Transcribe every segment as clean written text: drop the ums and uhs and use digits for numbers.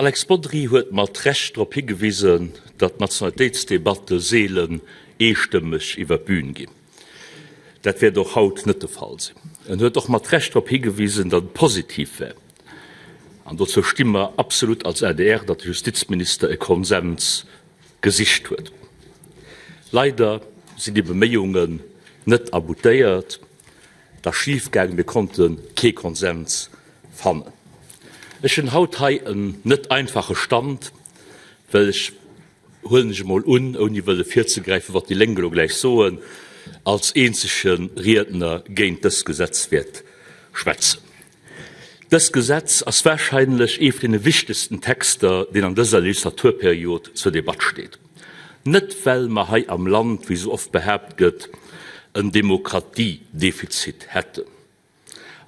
Alex Bodry huet mat Recht drop higewisen, datt d'Nationalitéitsdebatte seelen eestëmmeg iwwer d'Bün ginn. Dat wäert och haut net de Fall sinn. En huet och mat Recht drop higewisen, datt et positiv wär, an dozou sti mer absolut als adr, datt de Justizminister e Konsens gesicht huet. Leider sinn déi Beméiungen net aboutéiert. Et ass schif gaangen, mir konnte kee Konsens fannen. Ech hunn haut hei en net einfache Stand, well ech, huelen ech emol un, ouni wëlle virzegräifen, wat déi Lénk elo gläich soen, als eenzege Riedner géint dëst Gesetz wäert schwätzen. Dëst Gesetz ass wahrscheinlech ee vun deene wichtegsten Texter, deen an dëser Legislaturperiod zur Debatt steet. Net well mer hei am Land, wéi sou oft behaapt gëtt, en Demokratiedefizit hätten.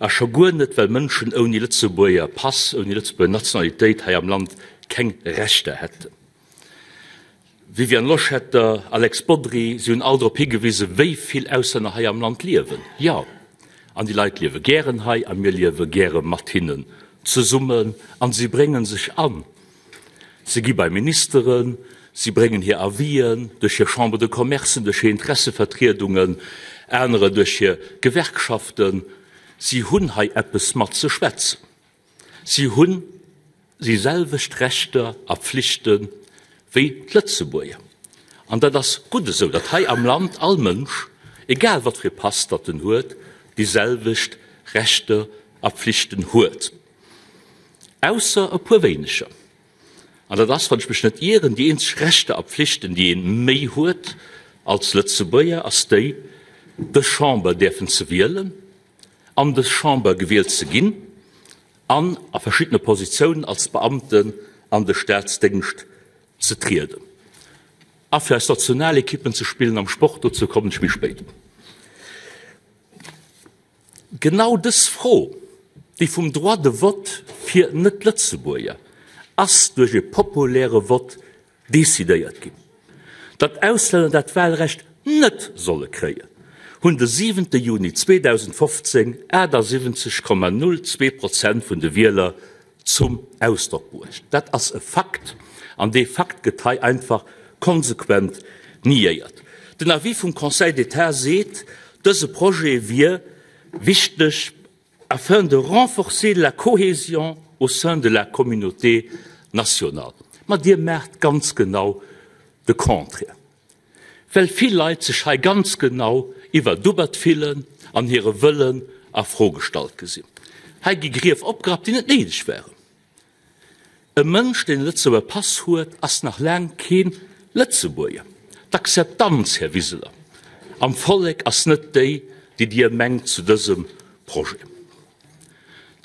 A scho guer net well Mënschen ouni Lëtzebuerger Pass, ouni Lëtzebuerger Nationalitéit hei am Land keng Rechter hätten. Viviane Loschetter, Alex Bodry, si hunn all drop higewisen, wéi vill Auslänner hei am Land liewen. Jo, an déi Leit liewe gären hei a mir liewe gäre mat hinnen zesummen a si brénge sech an. Si gi bei Ministeren, si bréngen hir Avisen duerch hir Chambre de Commercen, duerch hir Interessevertriedungen, anerer duerch hir Gewerkschaften. Si hunn hei eppes matzeschwätzen. Si hunn déi selwecht Rechter a Pflichte wéi d'Lëtzebuerger. An dat ass gutt esou, datt hei am Land all Mënsch, egal wat fir e Pass datt en huet, déi selwecht Rechter a Pflichten huet, ausser e puer wéineger. An dat ass, wann ech mech net ieren, déi eenzeg Rechter a Pflichten, déi ee méi huet als Lëtzebuerger, ass déi, dës Chamber däerfen ze wielen an dës Chamber gewielt ze ginn an a verschiddene Positiounen als Beamten an de Staatsdéngscht ze trieden a fir eis Nationalekippen ze spillen am Sport. Dozou kommen ech méi spéit. Genau dës Fro, déi vum Droit de vote fir Net-Lëtzebuerger, ass duerch e populäre Vott Decidéiert ginn, datt Auslänner dat Wahlrecht net solle kréien, hunn de siwente Juni 2015 78,02 Prozent vun de Wieler zum Ausdrock bruecht. Dat ass e Fakt, an dee Fakt gëtt hei einfach konsequent niéiert. Den Avis vum Conseil d'État seet, dëse Projet wier wichteg, afin de renforcer la cohésion au sein de la communauté nationale. Ma Dir maacht ganz genau de Contraire, well vill Leit sech hei ganz genau iwwerdubbert fillen an hire Wëllen a Fro gestallt gesinn. Hei gi Grief opgerappt, déi net néideg waren. E Mënsch, deen e Lëtzebuerger Pass huet, ass nach laang keen Lëtzebuerger. D'Akzeptanz, Här Wiseler, am Vollek ass net déi, déi Dir mengt zu dësem Projet.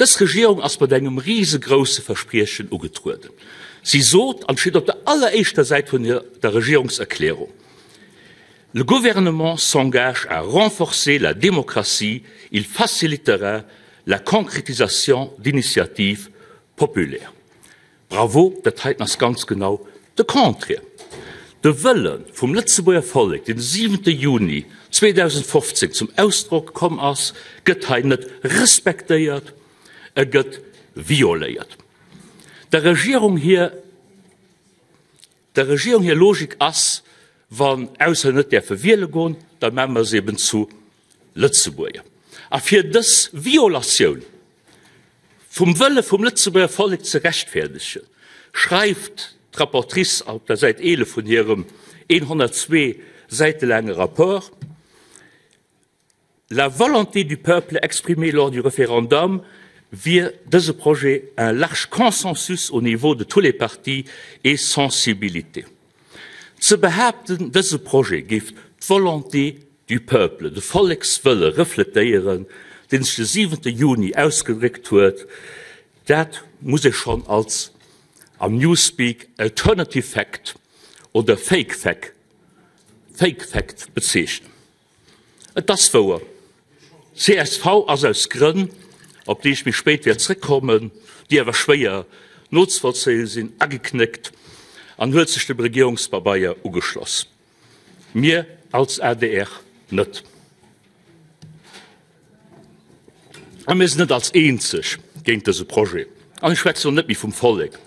Dës Regierung ass mat engem risegrousse Verspriechen ugetrueden. Si sot, an et steet op der alleréischter Säit vun der Regierungserklärung, Le gouvernement s'engage à renforcer la démocratie, il facilitera la concrétisation d'initiatives populaires. Bravo, dat heiten ass ganz genau de Contraire. De Wëlle vum Lëtzebuerger Vollek, deen de siwente Juni 2015 zum Ausdrock komm ass, gëtt hei net respektéiert, e gëtt violéiert. Der Regierung hir. Der Regierung hir Logik ass, wann Auslänner net däerfe wiele goen, da maache mer se eben zu Lëtzebuerger. A fir dës Violatioun vum Wëlle vum Lëtzebuerger Vollek ze rechtfäerdegen, schreift d'Rapportrice op der Säit 11 vun hirem 102 Säite laange Rapport, La volonté du peuple exprimée lors du référendum wier dëse Projet un large consensus au niveau de tous les partis et sensibilités. Ze behaapten, dëse Projet géif d'Volonté du peuple, de Vollekswëlle refletéieren, deen sech de siwente Juni ausgedréckt huet, dat muss ee schonn als, am Newspeak, alternative fact oder fake fact bezeechnen. Et ass wouer, csv ass aus Grënn, op déi ech méi spéit wäert zrëckkommen, déi awer schwéier nozevollzéie sinn, ageknéckt an huet sech dem Regierungspabeier ugeschloss. Mir als adr net. A mir sinn net als eenzeg géint dëse Projet. An ech schwätzen elo net méi vum Vollek.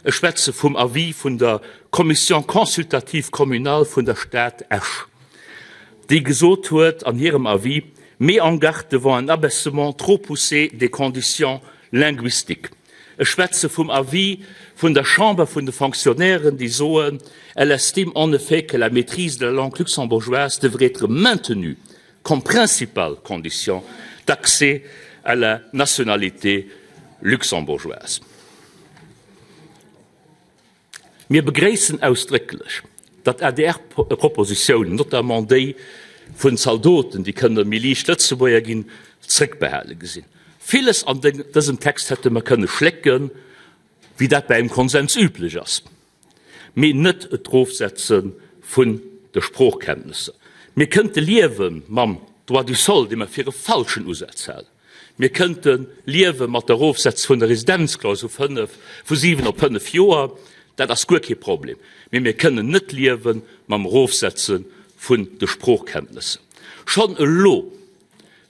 Ech schwätze vum Avis vun der Commission consultative communale vun der Stad Esch, déi gesot huet an hirem Avis, met en garde devant un abaissement trop poussé des conditions linguistiques. Ech schwätze vum Avis vun der Chamber vun de Fonctionnairen, déi soen, elle estime en effet que la maîtrise de la langue luxembourgeoise devrait être maintenue comme principale condition d'accès à la nationalité luxembourgeoise. Mir begréissen ausdrécklech, datt ADR-Propositiounen, notamment déi vun Zaldoten, déi kënne méi liicht Lëtzebuerger ginn, zréckbehale gi sinn. Villes an dësem Text hätte mer kënne schlécken, wéi dat bei engem Konsens üblech ass. mee net d'Erofsetze vun de Sproochkenntnesser. Mir kënnte liewe mam Droit du sol, dee mer fir e falschen Usaz halen. Mir kënnte liewe mat der Erofsetze vun der Residenzklausel vu fënnef, vu siwen op fënnef Joer, dat ass guer kee Problem. Mee mir kënnen net liewe mam Erofsetze vun de Sproochkenntnesser. Schonn elo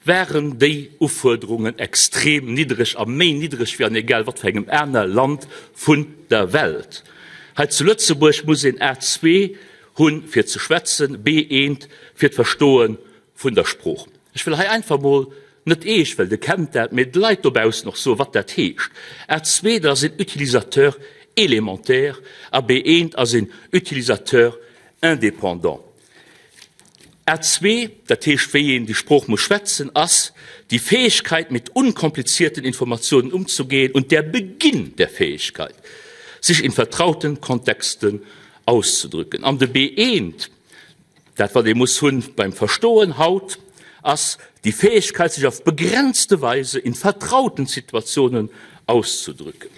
waren déi Ufuerderungen extrem niddreg a méi niddreg wéi an egal wat fir engem aner Land vun der Welt. Hei zu Lëtzebuerg muss een A2 hunn fir ze schwätzen, B1 fir d'Verstoe vun der Sprooch. Ech wëll hei einfach mol, net Iech, well Dir kennt dat, mee de Leit dobaussen och soen, wat dat heescht. A2, dat ass een Utilisateur élémentaire a B1 ass een Utilisateur indépendant. A2, dat heescht wéi een déi Sprooch muss schwätzen, ass die Fähigkeit mit unkomplizierten Informationen umzugehen und der Beginn der Fähigkeit, sich in vertrauten Kontexten auszudrücken. An de B1, dat wat ee muss hunn beim Verstoen haut, ass die Fähigkeit, sich auf begrenzte Weise in vertrauten Situationen auszudrücken.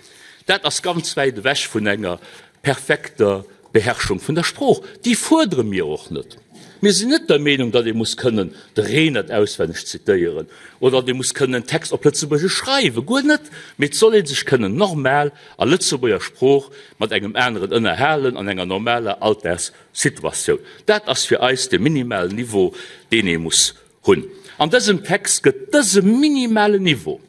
Dat ass ganz wäit ewech vun enger perfekter Beherrschung vun der Sprooch. Déi fuerdere mir och net. Mir sinn net der Meenung, datt ee muss kënnen de Renert auswenneg zitéieren oder datt ee muss kënnen en Text op Lëtzebuergesch schreiwen. Guer net. Mee et soll ee sech kënnen normal a Lëtzebuerger Sprooch mat engem aneren ënnerhalen an enger normaler Alldagssituatioun. Dat ass fir eis de minimalen Niveau, deen ee muss hunn. An dësem Text gëtt dëse minimalen Niveau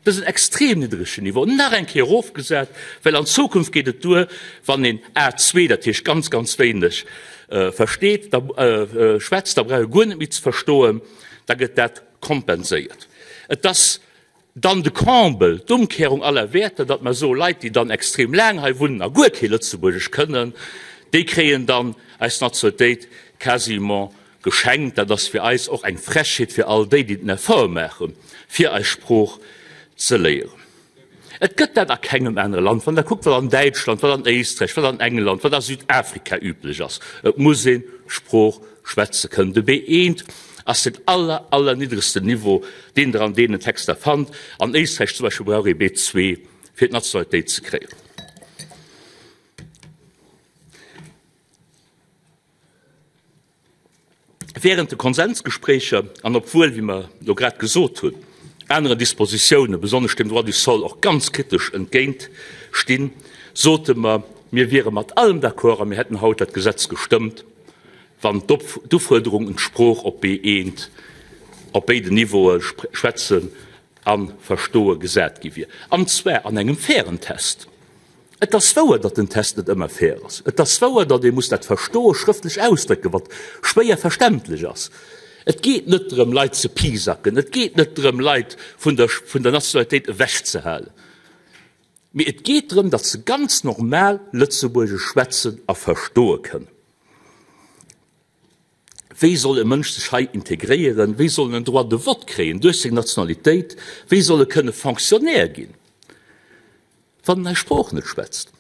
dësen extrem niddregen Niveau nach eng Kéier erofgesat, well an Zukunft geet et duer, wann een A2, dat heescht ganz, ganz wéineg versteet, da schwätzt, da brauch e guer net méi ze verstoen, da gëtt dat kompenséiert. Et ass dann de Comble, d'Umkehrung aller Wäerter, datt mer soe Leit, déi dann extrem laang hei wunnen a guer kee Lëtzebuergesch kënnen, déi kréien dann eis Nationalitéit quasiment Geschenkt. Dat ass fir eis och eng Frechheet fir all déi, déi den Effort maachen, fir eis Sprooch ze léieren. Et gëtt dat a kengem anere Land. Wann Der kuckt, wat an Däitschland, wat an Éisträich, wat an England, wat a Südafrika üblech ass, et muss een d'Sprooch schwätze kënnen. De B1 ass den aller, allerniddregsten Niveau, deen Der an deenen Texter fannt. An Éisträich zum Beispill brauch ee B2, fir d'Nationalitéit ze kréien. Während de Konsensgespréicher, an obwuel, wéi mer elo grad gesot hunn, aneren Dispositiounen, besonnesch dem Droit du sol, och ganz kritesch entgéint stinn, sote mer, mir wiere mat allem d'accord a mir hätten haut dat Gesetz gestëmmt, wann d'Ufuerderung un d'Sprooch op B1 op béiden Niveaue, schwätzen a verstoe, gesat gi wier, an zwar an engem fairen Test. Et ass wouer, datt den Test net ëmmer fair ass. Et ass wouer, datt ee muss dat Verstoe schrëftlech ausdrécken, wat schwéier verständlech ass. Et geet net drëm, Leit ze pisacken. Et geet net drëm, Leit vun der, vun der Nationalitéit ewechzehalen. Mee et geet drëm, datt se ganz normal Lëtzebuergesch schwätzen a verstoe kënnen. Wéi soll e Mënsch sech hei integréieren? Wéi soll en en Droit de vote kréien duerch seng Nationalitéit? Wéi soll e kënne Fonctionnaire ginn, wann en eis Sprooch net schwätzt?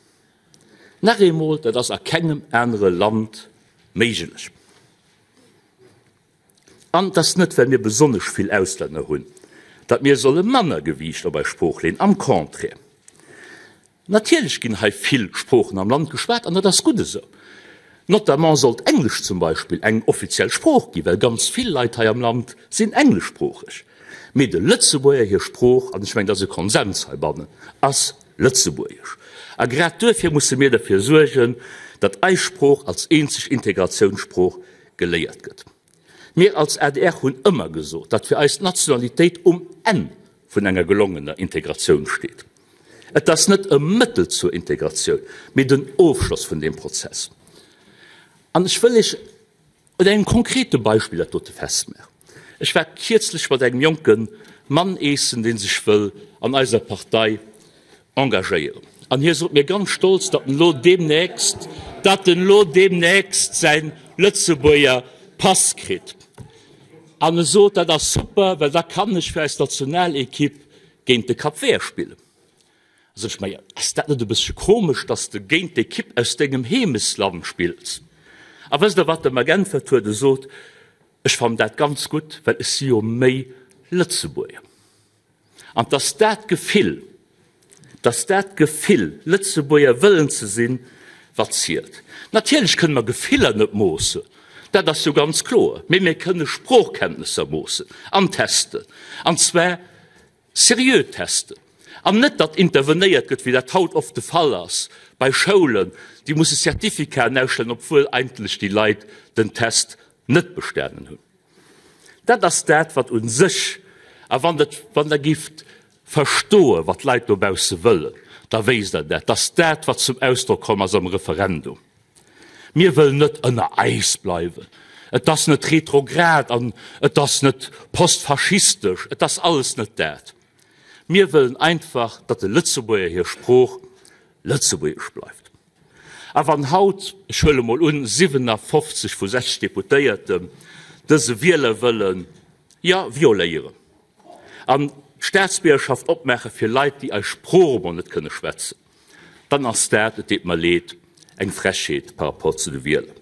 Nach eemol, dat ass a kengem anere Land méiglech. An et ass net, well mir besonnesch vill Auslänner hunn, datt mir solle manner Gewiicht op eis Sprooch leeën. Am Contraire. Natierlech ginn hei vill Sproochen am Land geschwat an dat ass gutt esou. Notamment sollt Englesch zum Beispill eng offiziell Sprooch ginn, well ganz vill Leit hei am Land sinn engleschsproocheg. Mee de Lëtzebuerger hir Sprooch, an ech mengen dat ass e Konsens heibannen, ass Lëtzebuergesch. A grad duerfir musse mir derfir suergen, datt eis Sprooch als eenzeg Integratiounssprooch geléiert gëtt. Mir als adr hunn ëmmer gesot, datt fir eis d'Nationalitéit um Enn vun enger gelongener Integratioun steet. Et ass net e Mëttel zur Integratioun, mee den Ofschloss vun deem Prozess. An ech wëll Iech un engem konkrete Beispill dat dote festmaachen. Ech war kierzlech mat engem jonke Mann eessen, dee sech wëll an eiser Partei engagéieren. An hie sot mir ganz stolz, datt en elo deemnächst, datt en elo deemnächst säi Lëtzebuerger Pass kritt. An e sot, dat ass super, well da kann ech fir eis Nationalekipp géint de Cap Vert spillen. Da sot ech, Majo, ass dat net e bëssche komesch, datt s de géint d'Ekipp aus dengem Heemesland spills? A wësst Der, wat e mer geäntwert huet? E sot, Ech fannen dat ganz gutt, well ech si jo méi Lëtzebuerger. An 't ass dat Gefill, 't ass dat Gefill, Lëtzebuerger wëllen ze sinn, wat zielt. Natierlech kënne mer Gefiller net moossen, dat ass jo ganz kloer, mee mir kënne Sproochkenntnesser moossen an testen, an zwar seriö testen. An net, datt intervenéiert gëtt, wéi dat haut oft de Fall ass bei Schoulen, déi musse Certificaten ausstellen, obwuel eigentlech déi Leit den Test net bestanen hunn. Dat ass dat, wat u sech, a wann Der, wann Der géift verstoen, wat d'Leit dobausse wëllen, da wéisst Der dat, dass dat, wat zum Ausdrock komm ass am Referendum, Mir wëllen net ënner eis bleiwen. Et ass net retrograd an et ass net postfaschistesch, et ass alles net dat. Mir wëllen einfach, datt de Lëtzebuerger hir Sprooch Lëtzebuergesch bleift. A wann haut, ech huele mol un, 57 vu 60 Deputéierten dëse Wielerwëllen, jo, violéieren an d'Staatsbiergerschaft opmaache fir Leit, déi eis Sprooch emol net kënne schwätzen, dann ass dat, et deet mer leed, eng Frechheet par rapport zu de Wieler.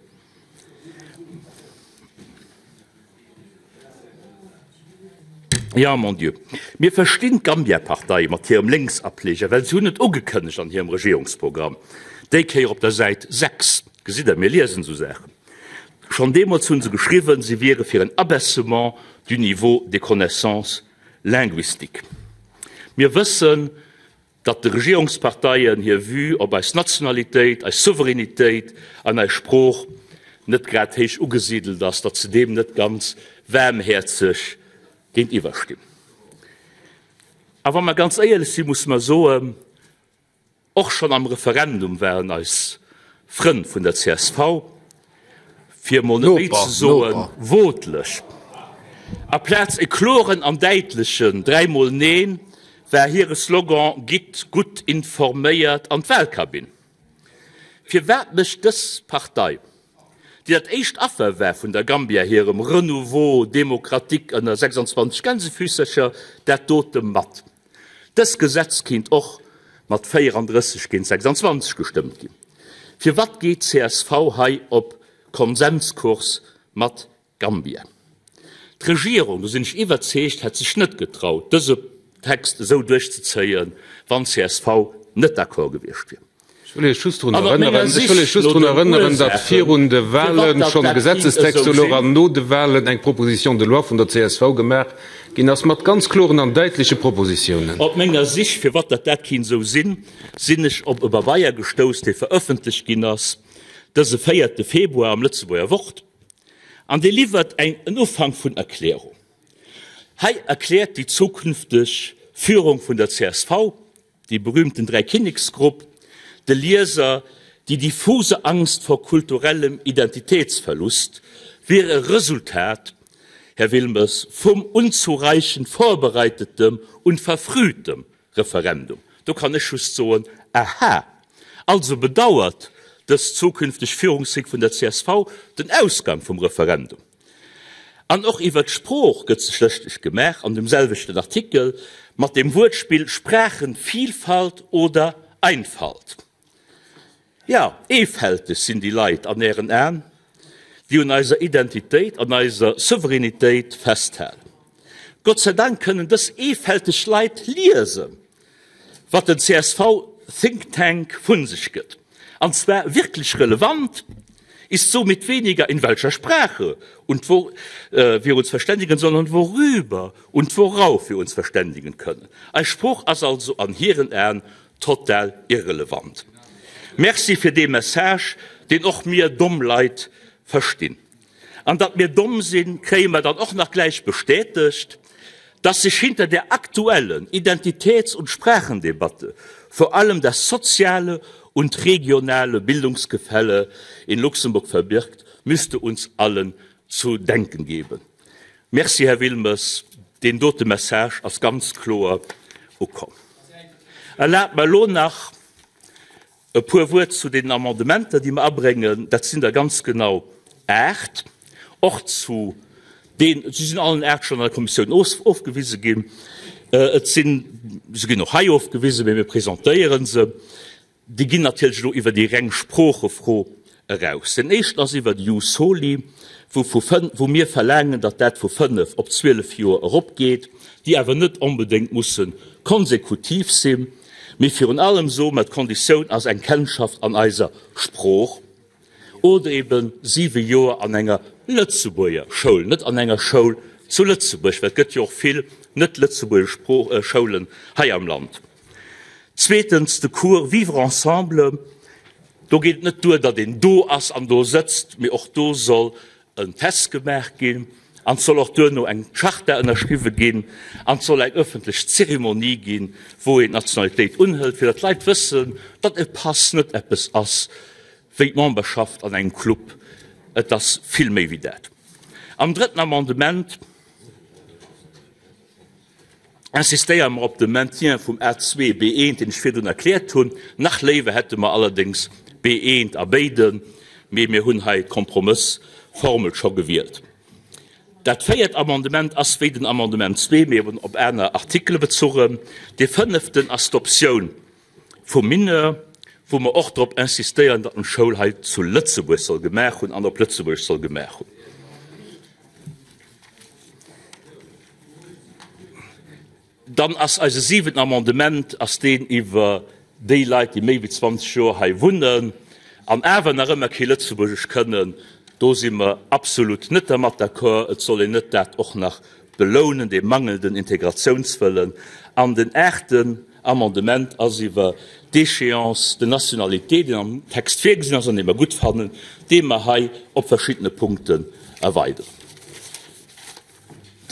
Jo, mon Dieu, mir verstinn d'Gambia-Partei mat hirem Lénksableger, well se hunn et ugekënnegt an hirem Regierungsprogramm, déi Kéier op der Säit 6, gesitt Der, mir liesen esou Saachen, schonn deemools hu se geschriwwen, se wiere fir en Abaissement du niveau des connaissances linguistiques. Mir wëssen, datt de Regierungsparteien hir Vue op eis Nationalitéit, eis Souveränitéit an eis Sprooch net grad héich ugesidelt ass, datt se deem net ganz waarmhäerzeg géintiwwer stinn. A wa mer ganz éierlech sinn, musse mer soen, Och schonn am Referendum waren eis Frënn vun der csv, fir emol net méi ze soen, wotlech. Aplaz e kloren an däitlechen dräimol Neen war hire Slogan Gitt gutt informéiert an d'Wahlkabinn. Firwat mécht dës Partei, déi dat éischt Affer war vun der Gambia hirem Renouveau démocratique ënner 26 Gänsefüssercher, dat dote mat? Dëst Gesetz kinnt och mat 34 géint 26 gestëmmt ginn. Firwat geet csv hei op Konsenskurs mat Gambia? D'Regierung, do sinn ech iwwerzeegt, hätt sech net getraut, dëse Text esou duerchzezéien, wann csv net d'accord gewiescht wier. Ech wëll Iech just drun erënneren, ech wëll Iech just drun erënneren, datt virun de Wahlen schonn e Gesetzestext do louch an no de Wahlen eng Proposition de loi vun der csv gemaach ginn ass mat ganz kloren an däitleche Propositionen. Op menger Sich, firwat datt dat kinnt esou sinn, sinn ech op e Babeier gestouss, dee verëffentlecht ginn ass dëse véierte Februar am Lëtzebuerger Wort, an dee liwwert eng en Ufank vun Erklärung. Hei erkläert déi zukünfteg Führung vun der csv, Dee berühmten Dräikinneksgrupp, de Lieser, Die diffuse Angst vor kulturellem Identitätsverlust wier e Resultat, Här Wilmes, vum unzureichend vorbereitetem und verfrühtem Referendum. Do kann ech just soen, Aha! Also bedauert dës zukünfteg Führungsrick vun der csv den Ausgang vum Referendum. An och iwwer d'Sprooch gëtt sech lëschteg gemaach an dem selwechten Artikel mat dem Wuertspill Sprachenvielfalt oder Einfalt. Jo, eefälteg sinn déi Leit an Ären Aen, déi un eiser Identitéit an eiser Souveränitéit festhalen. Gott sei Dank kënnen dës eefälteg Leit liesen, wat den csv Think Tank vun sech gëtt, an zwar wirklich relevant ist somit weniger in welcher Sprache und wo wir uns verständigen, sondern worüber und worauf wir uns verständigen können. Eis Sprooch ass also an hiren Aen total irrelevant. Merci fir dee Message, deen och mir domm Leit verstinn. An datt mir domm sinn, kréie mer dann och nach gläich bestätegt, dass sich hinter der aktuellen Identitäts und Sprachendebatte. vor allem das soziale und regionale Bildungsgefälle in Luxemburg verbirgt, müsste uns allen zu denken geben. Merci, Här Wilmes, deen dote Message ass ganz kloer ukomm. Erlaabt mer elo nach e puer Wuert zu deenen Amendementer, déi mer abréngen. Dat sinn der ganz genau aacht. Och zu deen, si sinn allen aacht schonn an der Kommissioun ofgewise ginn. Et sinn, se ginn och hei ofgewisen, mee mir presentéiere se. Déi ginn natierlech elo iwwer déi reng Sproochefro eraus. Den éischten ass iwwer Jus soli, wou vu fën, wou mir verlaangen, datt dat vu 5 op 12 Joer eropgeet, déi awer net onbedéngt musse konsekutiv sinn. Mee virun allem soe mer, d'Konditioun ass eng Kennschaft an eiser Sprooch oder ebe siwe Joer an enger Lëtzebuerger Schoul, net an enger Schoul zu Lëtzebuerg, well et gëtt jo och vill net lëtzebuergesch Schoulen hei am Land. Zweetens de Cours Vivre ensemble, do geet et net duer, datt een do ass an do sëtzt, mee och do soll en Test gemaach ginn an et soll och duerno eng Charta ënnerschriwwe ginn an et soll eng ëffentlech Zeremonie ginn, wou een d'Nationalitéit unhëlt, fir datt d'Leit wëssen, datt e Pass net eppes ass wéi d'Memberschaft an engem Club, et ass vill méi wéi dat. Am drëtten Amendement. Insistéiere mer op de Maintien vum A2, B1, deen ech virdrun erkläert hunn. Nach léiwer hätte mer allerdéngs B1 a béiden, mee mir hunn hei d'Kompromëssformel scho gewielt. Dat véiert Amendement ass wéi den Amendement 2, mee eben op aner Artikele bezuchen. Dee fënneften ass d'Optioun vum Mineur, wou mer och drop insistéieren, datt en d'Schoul hei zu Lëtzebuerg soll gemaach hunn an op Lëtzebuergesch soll gemaach hunn. Dann ass eise siwenten Amendement ass deen iwwer déi Leit, déi méi wéi 20 Joer hei wunnen an awer nach ëmmer kee Lëtzebuergesch kënnen. Do si mer absolut net dermat d'accord. Et soll een net dat och nach belounen, dee mangelnden Integratiounswëllen. An den aachten Amendement ass iwwer d'Échéance de nationalité, deen am Text virgesinn ass an dee mer gutt fannen, dee mer hei op verschiddene Punkten erweideren.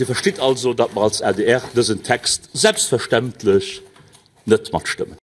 Dir verstitt also, datt mer als adr dësen Text selbstverständlech net matstëmmen.